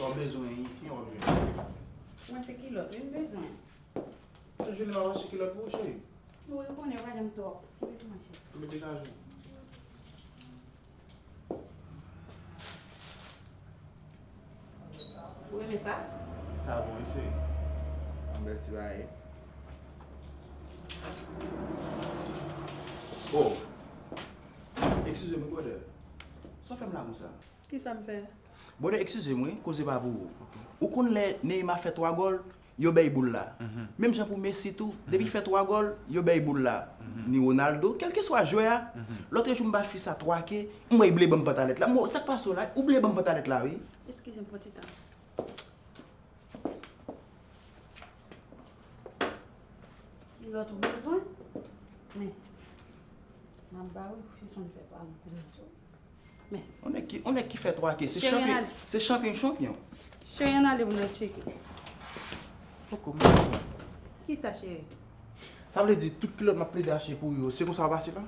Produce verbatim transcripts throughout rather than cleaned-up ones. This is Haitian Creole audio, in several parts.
Sa w bezwen isi, w ap jwenn. Mwen se kilòt wi m bezwen. Toujou li m ap achte kilòt pou ou, cheri. Wi, ou konnen yo pa janm twòp. Ou bezwen manje. Mete kajou. Ou renmen sa? Sa bon, wi, cheri. Yon bèl ti bagay. Oh! Eskize m, brother. Sa w fè m la konsa? Kisa m fè? Brother, eskize m, wi, koze pa pou ou. Ou konn lè Neymar fè twa gòl, yo bay boul la. Menm jan pou Messi tou, depi fè twa gòl, yo bay boul la. Ni Ronaldo, kèlkeswa jwè a. Lòt jou m ba fi sa twa ke, m wè l ble ban m pantalèt la. M wè, sa k pase w la? Ou ble ban m pantalèt la, wi. Eskize m fon ti tan. Kilòt ou bezwen? Men. M ap ba ou, fi son fè pa anpil nan sou. Men. On nèg ki, on nèg ki fè twa ke, se Cheri, chanpyon, ann se chanpyon chanpyon. Cheri, ann ale pou nou tcheke. Poko mwen. Kisa, cheri? Sa vle di tout kilòt m ap plede achte pou yo, se konsa w pase la?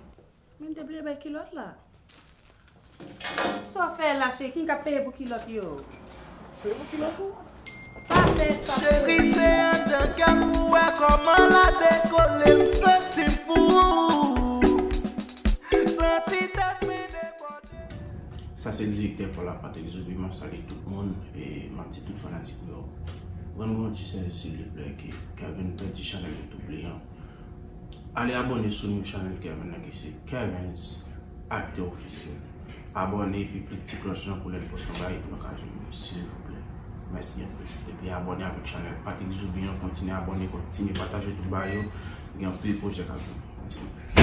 Men m te bliye bay kilòt la. Sa w fè la, cheri? Ki m k ap peye pou kilòt yo? Peye pou kilòt ou? Pa fè sa, Cheri, se anndan kè m pou wè kòman l ap dekole, m santi m fou. Santi tèt mwen debòde. Sa se direktè Pòl la, Patrick Zoubi. M ap salye tout moun e m ap di tout fanatik yo, rann mwen yon ti sèvis silvouplè, ke Kevin pèdi chanèl YouTube li an. Ale abòne sou nou chanèl Kevin nan ki se Kevin's Actor Officiel. Abòne epi klik ti klòch lan pou lè n poste yon bagay pou nou ka jwenn nou, silvouplè. Mèsi anpil. Epi abòne avèk chanèl Patrick Zoubi an, kontinye abòne, kontinye pataje tout bagay yo. Gen anpil pwojè k ap vini. Mèsi.